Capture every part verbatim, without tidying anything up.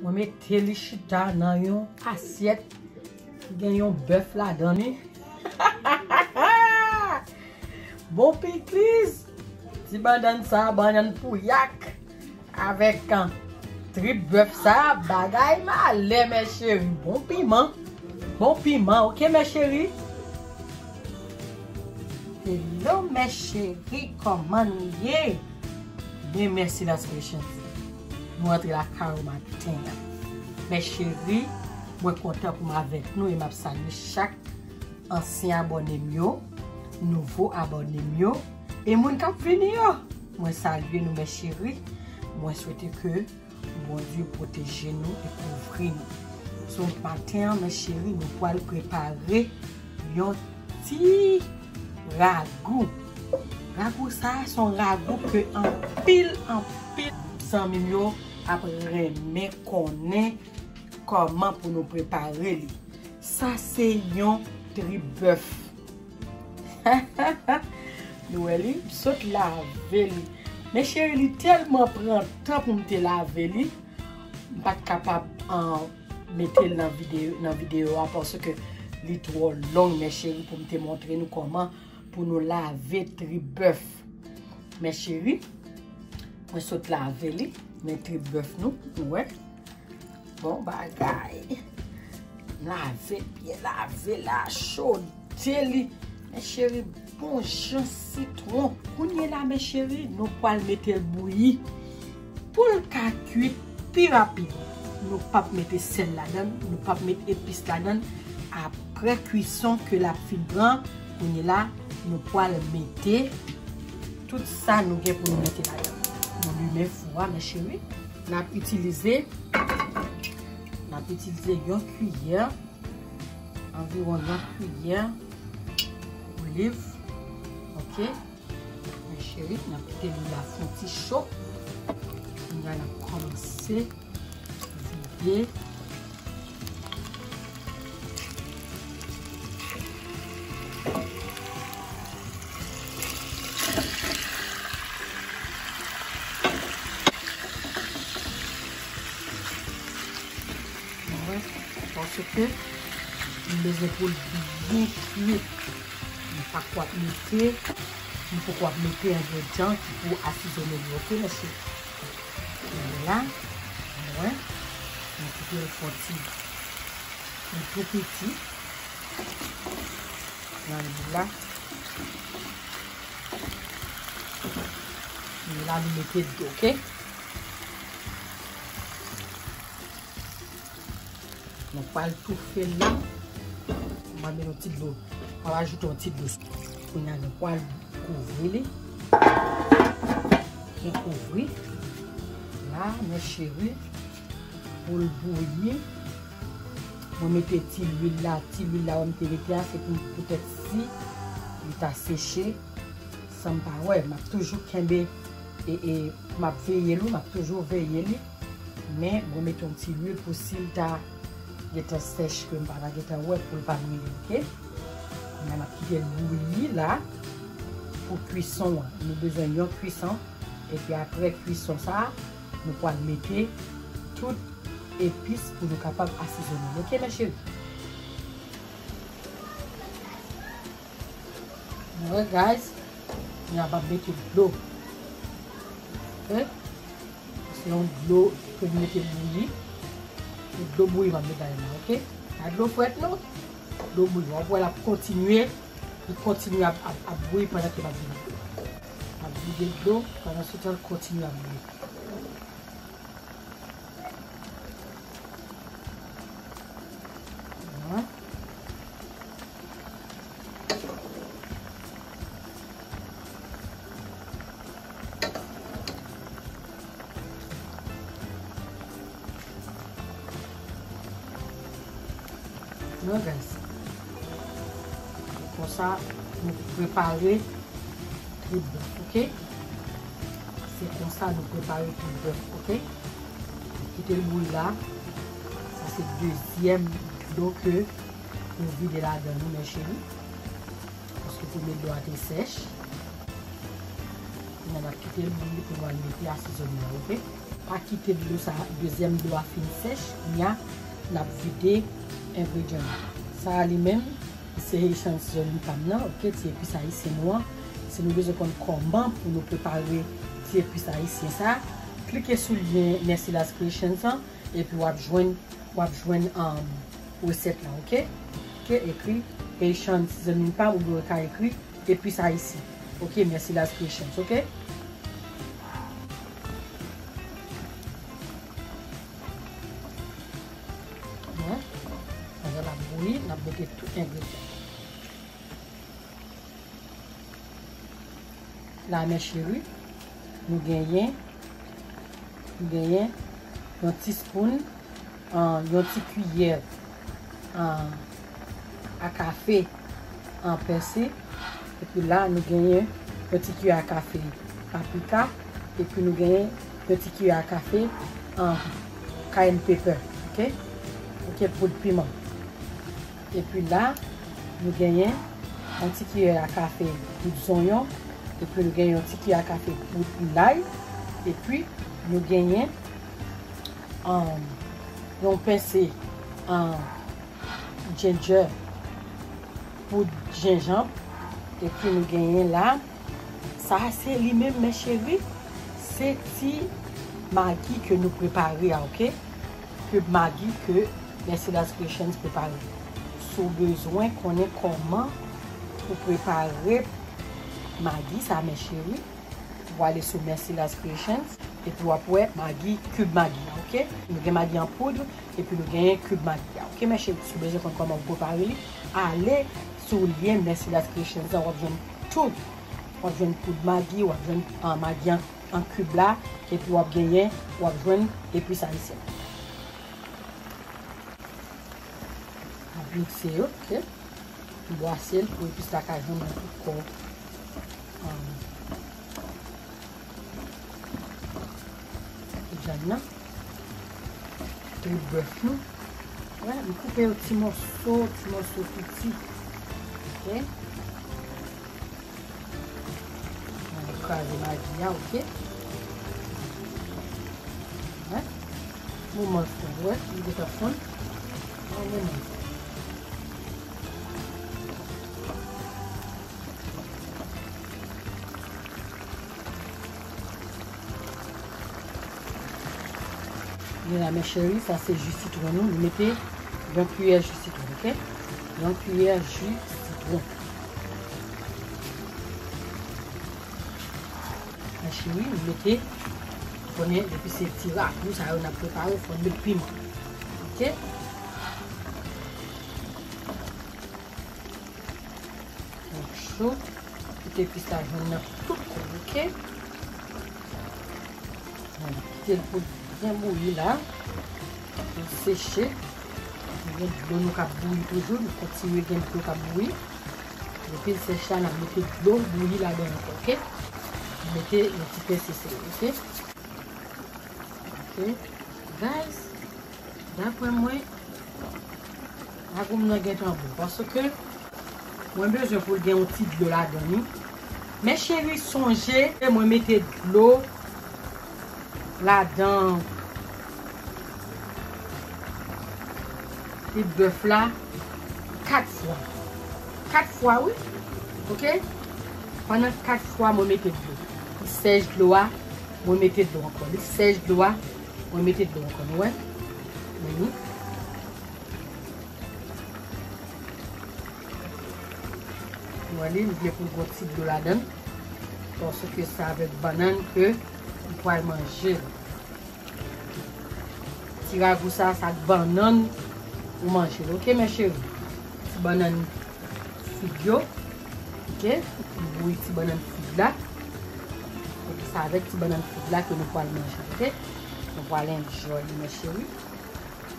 Mwen mete li chita nan yon asyèt ki gen yon bèf ladan li. Bon pikliz! Ti bannann sa, bannann pouyak avèk, an, trip bèf sa, bagay malè, mè cheri. Bon piman. Bon piman, oke, mè cheri? Hello, mè cheri, kòman nou ye? Byen, mèsi, Last Patience. Nou antre lakay ou maten an. Mè cheri, mwen kontan pou m avèk nou e m ap salye chak ansyen abòne m yo, nouvo abòne m yo, e moun k ap vini yo. Mwen salye nou, mè cheri. Mwen swete ke Bondye pwoteje nou e kouvri nou. So, maten an, mè cheri, nou pral prepare yon ti ragou. Ragou sa a, se yon ragou ke anpil, anpil zanmi m yo ap renmen konnen kòman pou nou prepare li. Sa se yon trip bèf. Nou wè li, m sot lave li. Mè cheri, li tèlman pran tan pou m te lave li, m pa t kapab, an, mete l nan videyo, nan videyo a, paske li twò long, mè cheri, pou m te montre nou kòman pou nou lave trip bèf. Mè cheri, mwen sot lave li, men trip bèf nou, nou wè. Bon bagay. Lave l byen, lave l a, chode li. Mè cheri, bon jan sitwon. Kounye la, mè cheri, nou pral mete l bouyi. Pou l ka kwit pi rapid, nou p ap mete sèl ladan l, nou p ap mete epis ladan l. Apre kwison ke l ap fin pran, kounye la, nou pral mete tout sa nou gen pou nou mete ladan l. Nou limen fou a, mè cheri. N ap itilize, n ap itilize yon kiyè, anviwon yon kiyè oliv. Oke? Mè cheri, n ap kite li la fè yon ti cho. Kounye a, n ap kòmanse vide. Mwen, paske m bezwen pou l byen kwit. M pa kwè ap mete, m poko ap mete engredyan ki pou asizone li, oke, mèsi. Kounye la, mwen, mwen kite l fè yon ti, yon tou piti. Nan lwil la. Kounye la, nou mete dlo, oke? Nou pral toufe l la. Mwen mete yon ti dlo. Mwen ajoute yon ti dlo. Kounye a, nou pral kouvri li. Byen kouvri. La, mè cheri, pou l bouyi. Mwen mete ti lwil la. Ti lwil la, mwen te mete a, se pou, poutèt si li ta seche. San m pa wè, m ap toujou kenbe, e, e, m ap veye l, wi, m ap toujou veye li. Men, mwen mete yon ti lwil pou si l ta gentan sèch ke m pa ta gentan wè pou l pa brile, oke? Men m ap kite l bouyi la pou kwison an. Nou bezwen yon kwison, epi apre kwison sa a, nou pral mete tout epis pou nou kapab asizone l, oke, mè cheri? Alright, guys. N ap mete dlo. Ok? Se yon dlo ke m mete bouyi. Se dlo bouyi m ap mete ladan, ok? Pa dlo frèt, non. Dlo bouyi. W ap wè l ap kontinye. Li kontinye ap, ap, ap bouyi pandan ke m ap vide dlo. M ap vide dlo, pandan se tan, l kontinye ap bouyi. Bon. Non, guys. Konsa, nou prepare trip bèf, ok? Se konsa nou prepare trip bèf, ok? Kite l bouyi la. Sa se dezyèm dlo ke nou vide ladan nou, mes chéris. Paske premye dlo a te sèch. Kounye a n ap kite l bouyi pou nou al mete asizonman, ok? Pa kite dlo sa, dezyèm dlo a fin sèch, kounye a, n ap vide engredyan yo. Sa a li menm, se Haitian seasoning pa m nan, oke, ti epis ayisyen nou an. Si nou bezwen konn kòman pou nou prepare ti epis ayisyen sa, klike sou lyen Mercillas Creations an, epi w ap jwenn, w ap jwenn, um, resèt la, oke? Oke, ekri Haitian seasoning pa m, oubyen w ka ekri epis ayisyen. Oke, Mercillas Creations, oke? Bon, pandan l ap bouyi, n ap mete tout engredyan. La, mes chéris, nou genyen, nou genyen yon ti spoon, ah, yon ti kiyè, ah, a kafe, ah, pèse. Epi la, nou genyen yon ti kiyè a kafe paprika. Epi nou genyen yon ti kiyè a kafe, ah, cayenne pepper, oke? Oke, poud piman. Epi la, nou genyen yon ti kiyè a kafe poud zonyon. Epi nou genyen yon ti kiyè a kafe poud lay. Epi nou genyen, um, yon pèse, um, ginger, poud jenjanm. Epi nou genyen la, sa a se li menm, mes chéris, se ti magi ke nou prepare a, oke? Cube Maggi ke Mercillas Creations prepare. Si w bezwen konnen kòman pou prepare magi sa, mes chéris, w ale sou Mercillas Creations, epi w ap wè magi, cube magi a, oke? Nou gen magi an poud, epi nou genyen cube magi a, oke, mes chéris? Si w bezwen konn kòman pou prepare li, ale sou lyen Mercillas Creations an, w ap jwenn tout. W ap jwenn poud magi, w ap jwenn, ah, magi an, an cube la, epi w ap genyen, w ap jwenn epis ayisyen. Ap mikse yo, oke? Bwase l pou epis la ka jwenn nan tout kò, um, vyann nan. Tout bèf nou. Wè, m koupe yo ti mòso, ti mòso piti. Oke? Mwen kraze magi a, oke? Wè. Moman l fonn, wè, li gentan fonn. Nan moman l fonn. Li la, mes chéris, sa se ji sitwon nou. Nou mete yon kiyè ji sitwon, oke? Yon kiyè ji sitwon. Mes chéris, nou mete, konnen depi se ti ragout sa yo n ap prepare, fò n met piman. Oke? Yon cho. Kite epis la jwenn nan tout kò, oke? Bon, kite l pou byen bouyi la. Pou l seche. Gen dlo nou k ap bouyi toujou. Nou kontinye gen dlo k ap bouyi. Depi l sèch la, n ap mete dlo bouyi ladan ankò, oke? Mete yon ti pèse sèl, oke? Oke. Guys, daprè mwen, lagoum nan gentan bon, paske mwen bezwen pou l gen yon ti dlo ladan li. Mes chéris, sonje mwen mete dlo ladan ti bèf la kat fwa. Kat fwa, wi. Oke? Pandan kat fwa, mwen mete dlo. Li sèch dlo a, mwen mete dlo ankò. Li sèch dlo a, mwen mete dlo ankò. Nou wè? Meni. Mwen li, m vle pou l gon ti dlo ladan l. Paske se avèk bannann ke m pral manje l. Ti ragou sa, sa ak bannann ou manje l, oke, mes chéris? Ti bannann fig yo, oke? M bouyi ti bannann fig la. Oke, sa avèk ti bannann fig la ke nou pral manje, oke? Nou pral enjoy li, mes chéris.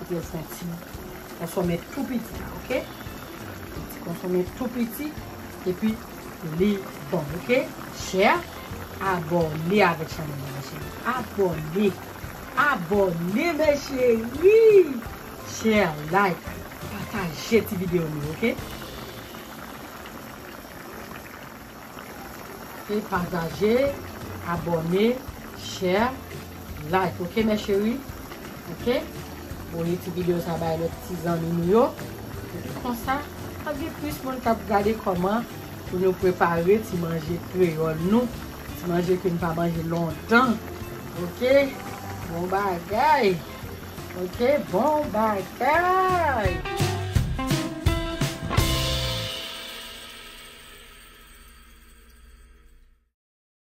Epi l fè yon ti konsome tou piti la, oke? Yon ti konsome tou piti, epi li bon, oke? Share, abòne avèk chanèl la, mes chéris. Abòne, abòne, mes chéris! Share, like, pataje ti videyo nou, oke? E pataje, abòne, share, Like, ok, mes chéris? Ok? Voye ti videyo sa bay lòt ti zanmi nou yo. Epi konsa, ap gen plis moun k ap gade kòman pou nou prepare ti manje kreyòl nou. Ti manje ke n pa manje lontan. Ok? Bon bagay. Ok? Bon bagay.